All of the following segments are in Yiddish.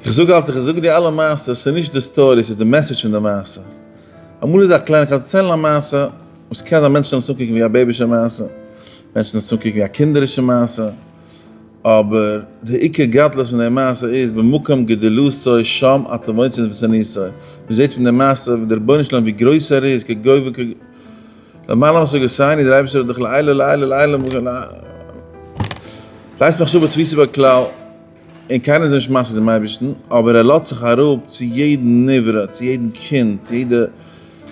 איך זאג אלץ, איך זאג די אלע מעשות, ס'איז נישט די story, ס'איז די message פון די מעשה. אמאל איז א קלייניקייט, דערציילן א מעשה, וואס קען זיין מענטשן וועלן עס אנקוקן ווי א בעיבישע מעשה, מענטשן וועלן עס אנקוקן ווי א קינדערישע מעשה, אבער די עיקר גדלות פון די מעשה איז במקום גדולתו שם אתה מוצא נפסניתו, מען זעט פון די מעשה ווי דער רבונו של עולם ווי גרויס ער איז, כגובה כ למעלה מהשגתינו, דער אייבערשטער האט דאך לעילא לעילא לעילא לית מחשבה תפיסה בכלל, און קיינער איז נישט משיג דעם אייבערשטן, אבער ער לאזט זיך אראפ צו יעדן נברא, צו יעדן קינד, צו יעדע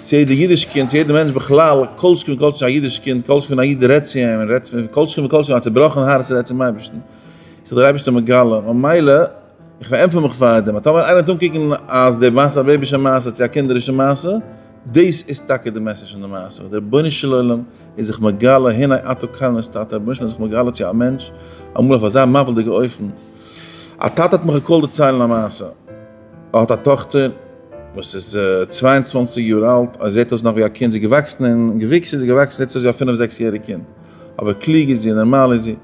צו יעדע אידיש קינד, צו יעדע מענטש בכלל, כל שכן וכל שכן א אידיש קינד, כל שכן א איד רעדט צו אים, רעדט פון כל שכן וכל שכן א צעבראכן הארץ רעדט צום אייבערשטן, איז זיך דער אייבערשטער מגלה, ממילא, איך פארענטפער מיך פאר דעם, אז טאמער איינער וועט אנקוקן אז די מעשה א בעיבישע מעשה צו א קינדערישע מעשה, דאס איז טאקע די message פון די מעשה, דער רבונו של עולם איז זיך מגלה, הנה אתה קל נסתתר, דער רבונו של עולם איז זיך מגלה צו א מענטש, אמאל אויף אזא מבהיל'דיגע אופן. א טאטע האט מיך געקאלט דערציילן א מעשה, ער האט א טאכטער וואס איז 22 יאר אלט, ער זעט אויס נאך ווי א קינד, זי איז געוואקסן אין געוויקס איז זי געוואקסן, זעט אויס ווי א פינף זעקס יעריג קינד, אבער קלוג איז זי, נארמאל איז זי,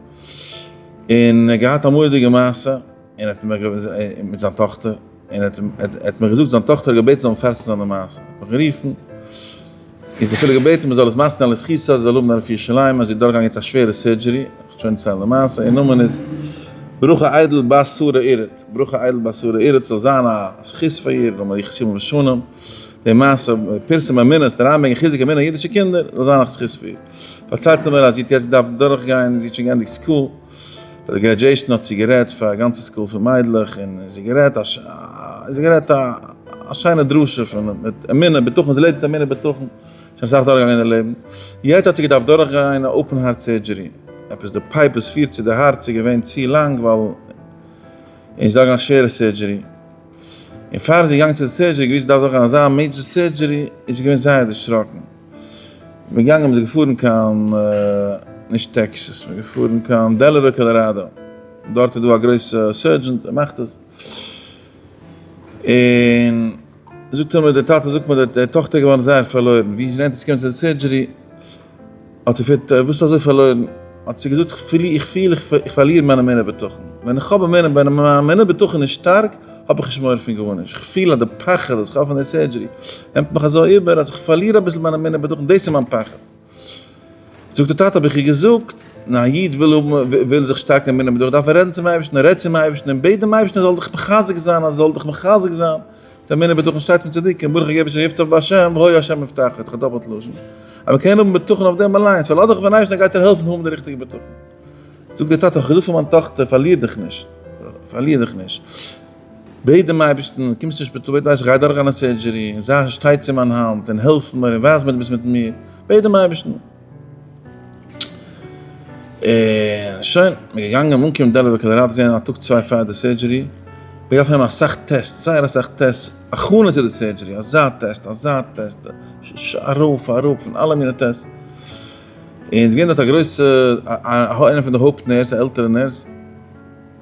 און ער האט געהאט א מורא'דיגע מעשה, און האט מיר מיט זיין טאכטער, און ער האט מיר געזאגט זיין טאכטער האט געבעטן זאל מפרסם זיין די מעשה, האט מיך גערופן, איז די אפילו געבעטן מען זאל עס מפרסם זיין לזכותה, זי זאל האבן א רפואה שלימה, זי איז דורכגעגאנגען יעצט א שווערע surgery, איך וועל שוין דערציילן די מעשה, איר נאמען איז ברכה איידל בת שרה אירית, ברכה איידל בת שרה אירית, זאל זיין א זכות פאר איר, זאל מען יחסים ושנים, די מעשה פרסום אמונות, אריינברענגען חיזוק אמונה אין אידישע קינדער, זאל זיין א זכות פאר איר. פארציילט ער מיר אז זי האט יעצט געדארפט דורכגיין, זי האט שוין געענדיגט school, ביי די graduation האט זי גערעדט פאר א גאנצע school פון מיידלעך און זי גערעדט א זי גערעדט א א שיינע דרשה פון מיט אמונה בטחון זי לעבט מיט אמונה בטחון שוין אסאך דורכגעגאנגען אין די לעבן יעצט האט זי געדארפט דורכגיין א open heart surgery עפעס די pipe וואס פירט צו די הארץ איז געווען צו לאנג ווייל און זי איז דורכגעגאנגען א שווערע surgery און פאר זי איז געגאנגען צו די surgery געוויסט זי דארף דורכגיין אזא major surgery איז זי געווען זייער דערשראקן. מ'איז געגאנגען מ'איז געפארן קיין נישט טעקסעס מ'איז געפארן קיין דעלעווער קאלאראדא דארט איז דא א גרויסע surgeon ער מאכט עס און זאגט ער מיר די טאטע זאגט מיר די טאכטער איז געווארן זייער פארלוירן ווי נענטער עס קומט צו די surgery האט ער געפרעגט וואס איז אזוי פארלוירן האט זי געזאגט איך פיל איך פיל איך פארליר מיין אמונה בטחון ווען איך האב אמונה ווען מיין אמונה בטחון איז שטארק האב איך נישט מורא פון גארנישט, איך פיל אז די פחד וואס איך האב פון די surgery נעמט מיך אזוי איבער אז איך פארליר אביסל מיין אמונה בטחון, דאס איז מיין פחד. זאגט דער טאטע, האב איך איר געזאגט, א איד וויל האבן, וויל זיך שטארקן אמונה בטחון, דארף ער רעדן צום אייבערשטן, רעד צום אייבערשטן און בעט דעם אייבערשטן ער זאל דיך מחזק זיין, ער זאל דיך מחזק זיין, די אמונה בטחון שטייט פון צדיקים, ברוך הגבר אשר יבטח בה' והיה ה' מבטחו, איך האב דאפלט לשון, אז מען קען האבן בטחון אויף דעם אליינס, פארלאז דיך אויפן אייבערשטן ער גייט דיר העלפן האבן די ריכטיגע בטחון. זאגט דער טאטע, איך האב געזאגט פאר מיין טאכטער, פארליר דיך נישט, פארליר דיך נישט, בעט דעם אייבערשטן, קומסט אין שפיטאל, בעט דעם אייבערשטן, איך גיי דורכגיין א surgery, און זיי שטיי צו מיין האנט, און העלף מיר, און ווייז מיר דו ביסט מיט מיר, בעט דעם אייבערשטן. און שוין, מ'איז געגאנגען, אנגעקומען דעלעווער קאלאראדא, געווען א טאג צוויי פאר די surgery, מ'האט געדארפט נעמען אסאך tests, זייער אסאך tests, הכנה צו די surgery, אזא טעסט, אזא טעסט, ארויף אראפ, פון אלע מיני tests. און ס'איז געווען דארט א גרויסע, איינע פון די הויפט nurse, א עלטערע nurse,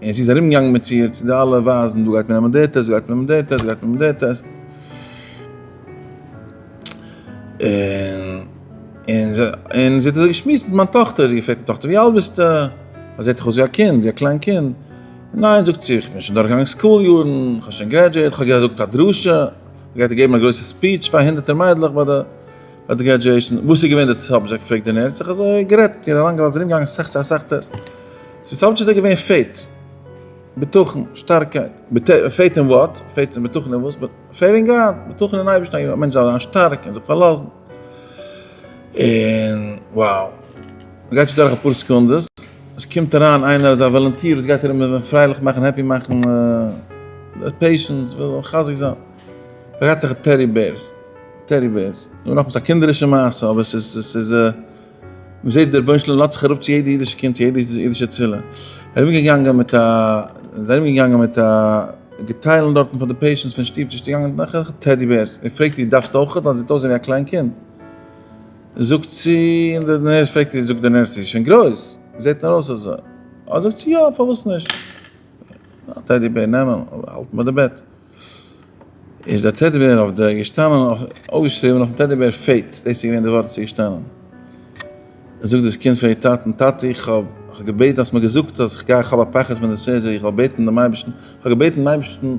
און זי איז ארומגעגאנגען מיט איר צו די אלע ווייזן, דא גייט מען נעמען די טעסט, דא גייט מען נעמען די טעסט, דא גייט מען נעמען די טעסט. און און זי און זי האט אזוי געשמועסט מיט מיין טאכטער, זי האט געפרעגט מיין טאכטער, ווי אלט ביסטו? זי זעט דאך אויס ווי א קינד, ווי א קליין קינד. ניין, זאגט זי, איך בין שוין דורכגעגאנגען school יארן, איך האב שוין graduated, איך האב געזאגט א דרשה, איך גיי געבן א גרויסע speech פאר הונדערטער מיידלעך ביי די ביי די graduation, וואס איז געווען די subject פרעגט די nurse, זיך אזוי גערעדט מיט איר א לאנגע ווייל זי איז ארומגעגאנגען אסאך צו אסאך tests, די subject איז געווען faith, בטחון, שטארקייט, faith אין what? faith אין בטחון אין וואס? faith אין גאט, בטחון אין אייבערשטן, א מענטש זאל זיין שטארק און זיך פארלאזן, און wow, מ'גייט שוין דורך אפאר סעקונדעס, עס קומט אריין איינער אזא volunteer וואס גייט ארום פרייליך מאכן happy מאכן די patients, וויל מחזק זיין, ער גייט זיך teddy bears. teddy bears, נו נאכאמאל ס'איז א קינדערישע מעשה אבער ס'איז ס'איז מ'זעט דער רבונו של עולם לאזט זיך אראפ צו יעדע אידישע קינד צו יעדע אידישע תפילה, ארום געגאנגען מיט א איז ארום געגאנגען מיט א געטיילן דארטן פאר די patients פון שטוב צו שטוב געגאנגען נאך teddy bears, און פרעגט איר דארפסט אויך? ווייל זי זעט אויס ווי א קליין קינד, זאגט זי און די nurse פרעגט איר זאגט די nurse זי איז שוין גרויס זעט נאר אויס אזוי, זאגט זי יא פארוואס נישט, א teddy bear נעמען האלטן ביי די בעט. איז דער teddy bear אויף די געשטאנען אויף אויפגעשריבען אויפן teddy bear faith, דאס איז געווען די ווארט וואס איז געשטאנען. זאגט דאס קינד פאר איר טאטן, טאטי איך האב איך האב געבעטן האסט מיר געזאגט אז איך גיי איך האב א פחד פון די surgery איך זאל בעטן דעם אייבערשטן, איך האב געבעטן דעם אייבערשטן.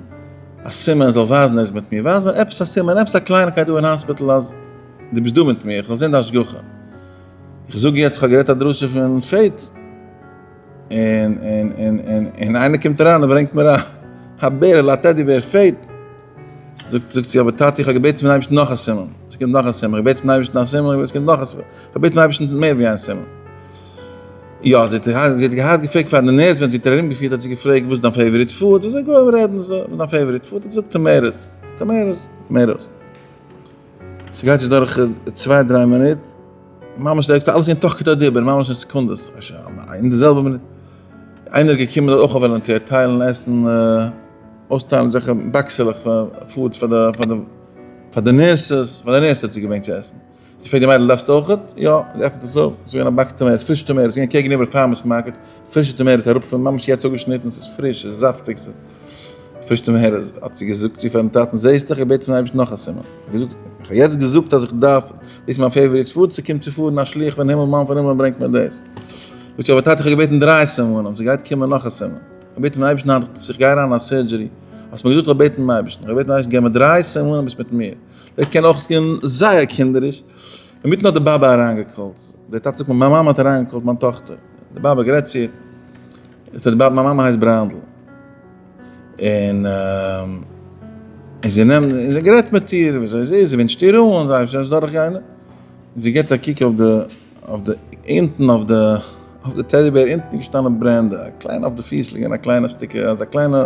א סימן ער זאל ווייזן ער איז מיט מיר, ווייז מיר עפעס א סימן, עפעס א קלייניקייט דא אין hospital אז דו ביסט דא מיט מיר, איך זאל זען די השגחה. איך זאג יעצט, איך האב גערעדט א דרשה פון faith, און און און און און איינער קומט אריין און ברענגט מיר א א בערעלע, א teddy bear faith. זאגט זאגט זי, אבער טאטי איך האב געבעטן פון אייבערשטן נאך א סימן, עס קומט נאך א סימן, איך האב געבעטן פון אייבערשטן א סימן, עס קומט נאך א סימן, איך האב געבעטן פון אייבערשטן מער ווי איין סימן. יא, זי האט זי האט געהאט געפרעגט פאר די nurse ווען זי האט איר ארומגעפירט האט זי געפרעגט וואס איז דיין favorite food, אזוי גוים רעדן זיי, וואס איז דיין favorite food, האט זי געזאגט tomatoes, tomatoes, tomatoes. ס'גייט נישט דורך צוויי דריי מינוט, ממש דירעקט אלעס אין תוך כדי דיבור, ממש אין סעקונדעס, אין די זעלבע מינוט, איינער איז געקומען דארט אויך א volunteer טיילן עסן, אויסטיילן אזעלכע באקסעלעך פאר food פאר די פאר די פאר די nurses, פאר די nurse האט זי געברענגט צו עסן. זי פרעגט די מיידל דארפסט אויכעט? יא, זי עפנט עס אויף, ס'איז געווען א box tomatoes, פרישע tomatoes, געווען קעגן איבער farmers market, פרישע tomatoes אראפ פון ממש יעצט אפגעשניטן, ס'איז פריש, ס'איז זאפטיג, ס'איז פרישע tomatoes, האט זי געזאגט צו פארן טאטן, זעסט איך האב געבעטן פון אייבערשטן נאך א סימן, איך האב געזאגט, איך האב יעצט געזאגט אז איך דארף, דאס איז מיין favorite food, ס'קומט צו פארן א שליח פון הימל, מאן פון הימל און ברענגט מיר דאס. זאגט זי, אבער טאטע איך האב געבעטן דריי סימנים, ס'גייט קומען נאך א סימן. איך בעט פון אייבערשטן היינט אז איך גיי אריין אין א surgery, האסט מיר געזאגט איך זאל בעטן דעם אייבערשטן, איך האב געבעטן דעם אייבערשטן געב מיר דריי סימנים ביסט מיט מיר. דאס קען אויך זיין זייער קינדעריש. אינמיטן האט די באבע אריינגעקאלט, דער טאטע זאגט מיר מיין מאמע האט אריינגעקאלט מיין טאכטער, די באבע גערעדט צו איר, זאגט ער די באבע מיין מאמע הייסט בריינדל, און און זי נעמט און זי האט גערעדט מיט איר וויאזוי זי איז, זי ווינטשט איר אן, זיי זאלן עס דורכגיין, זי גיבט א קוק אויף די אויף די אונטן אויף די אויף די teddy bear אונטן איז געשטאנען ברענדע, א קליינע אויף די פיס ליגן א קליינע sticker אזא קליינע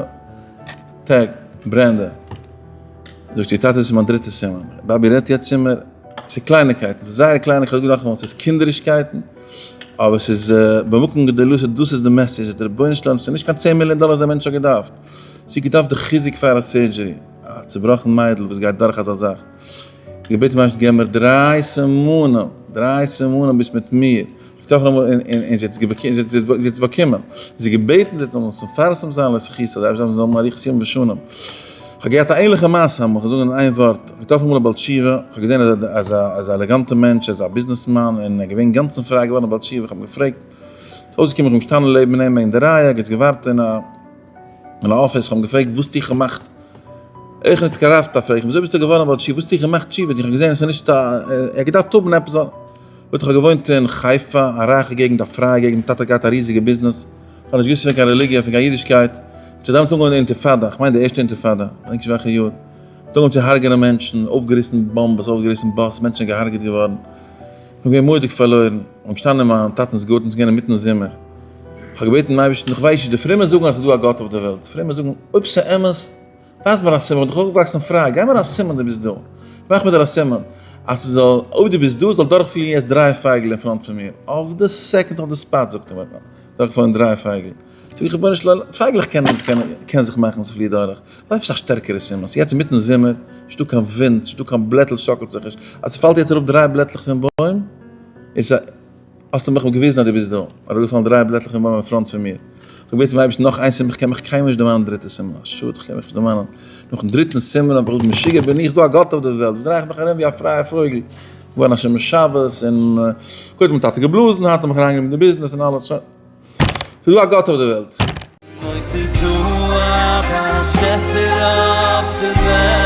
tag ברענדע. זאגט זי, טאטע דאס איז מיין דריטע סימן, באבי רעדט יעצט צו מיר, ס'איז קלייניקייטן, ס'איז זייער קלייניקייטן, כ'זאג נאכאמאל, ס'איז קינדערישקייטן, אבער ס'איז במקום גדולתו, דאס איז די message, דער רבונו של עולם, ס'איז נישט קיין צען מיליאן דאלער וואס דער מענטש האט געדארפט, זי האט געדארפט די חיזוק פאר א surgery, א צובראכן מיידל וואס גייט דורך אזא זאך, געבעטן ממש געב מיר דריי סימנים, דריי סימנים ביסט מיט מיר. געטראפן אמאל און און זי האט עס באקומען, זי האט געבעטן זי זאל עס מפרסם זיין לזכות אז זיי זאלן האבן אריכות ימים ושנים. כ'האב געהאט א ענליכע מעשה אמאל, כ'וועל זאגן אין איין ווארט, כ'האב געטראפן אמאל א בעל תשובה, כ'האב געזען אז ער איז א עלעגאנטע מענטש, ער איז א ביזנעסמאן, און ער איז געווען אינגאנצן פריי געווארן א בעל תשובה, כ'האב אים געפרעגט, ס'איז אויסגעקומען כ'בין געשטאנען לעבן אים אין די רייע, ער האט געווארט אין א אין א אפיס, כ'האב אים געפרעגט וואס האסטו געמאכט, איך נתקרבת פרעג איך אים, וויאזוי ביסטו געווארן א בעל תשובה, וואס האסטו געמאכט תשובה, איך האב געזען עס איז נישט א, ער האט געדארפט האבן עפעס א. וואלט איך געוואוינט אין חיפה, א רייכע געגנט, א פרייע געגנט, מיין טאטע האט געהאט א ריזיגע ביזנעס, איך האב נישט געוואוסט פון קיין רעליגיע, פון קיין אידישקייט, צו דעמאלטס אנגעהויבן די אינטיפאדא, איך מיין די ערשטע אינטיפאדא, כ'דענק נישט וועלכע יאר, מ'האט אנגעהויבן צו הרג'נען מענטשן, אויפגעריסן באמבעס, אויפגעריסן bus, מענטשן זענען געהארגעט געווארן, איך בין געווען מורא'דיג פארלוירן, איך בין געשטאנען אין מיין טאטנ'ס גארטן, ס'איז געווען אינמיטן זומער, איך האב געבעטן דעם אייבערשטן, איך ווייס נישט, די פרומע זאגן אז ס'איז דא א גאט אויף דער וועלט, פרומע זאגן, אויב ס'איז אמת, ווייז מיר א סימן, כ'בין דאך אויפגעוואקסן פריי, גיב מיר א סימן דו ביסט דא, מאך מיר דיר א סימן, אז ס'זאל, אויב דו ביסט דא, זאל דורכפליען יעצט דריי פייגל אין front פון מיר, אויף די second אויף די spot זאגט ער מיר, דורכפארן דריי פייגל, זאג איך רבונו של עולם, פייגלעך קענען קען זיך מאכן ס'פליעט דורך, דארף עפעס א שטערקערע סימן, ס'איז יעצט אינמיטן זומער, נישטא קיין ווינט, נישטא קיין בלעטל שאקלט זיך נישט, אז ס'פאלט יעצט אראפ דריי בלעטלעך פון בוים, איז א. האסטו מיך געוויזן אז דו ביסט דא, אראפגעפאלן דריי בלעטלעך פון בוים אין front פון מיר. איך האב געבעטן פון אייבערשטן נאך איין סימן, איך קען מיך קיינמאל נישט דערמאנען די דריטע סימן, א שאד איך קען מיך נישט דערמאנען. נאכן דריטן סימן האב איך געזאגט, משוגע בין איך, ס'דא א גאט אויף דער וועלט, וואס דריי איך מיך ארום ווי א פרייע פויגל. געווארן א שומר שבת, און קודם האט טאטע געבלאזן, היינט האט מיך אריינגענומען אין די ביזנעס און אלעס, שוין. ס'איז דא א גאט אויף דער וועלט. אוי ס'איז דא א באשעפער אויף דער וועלט.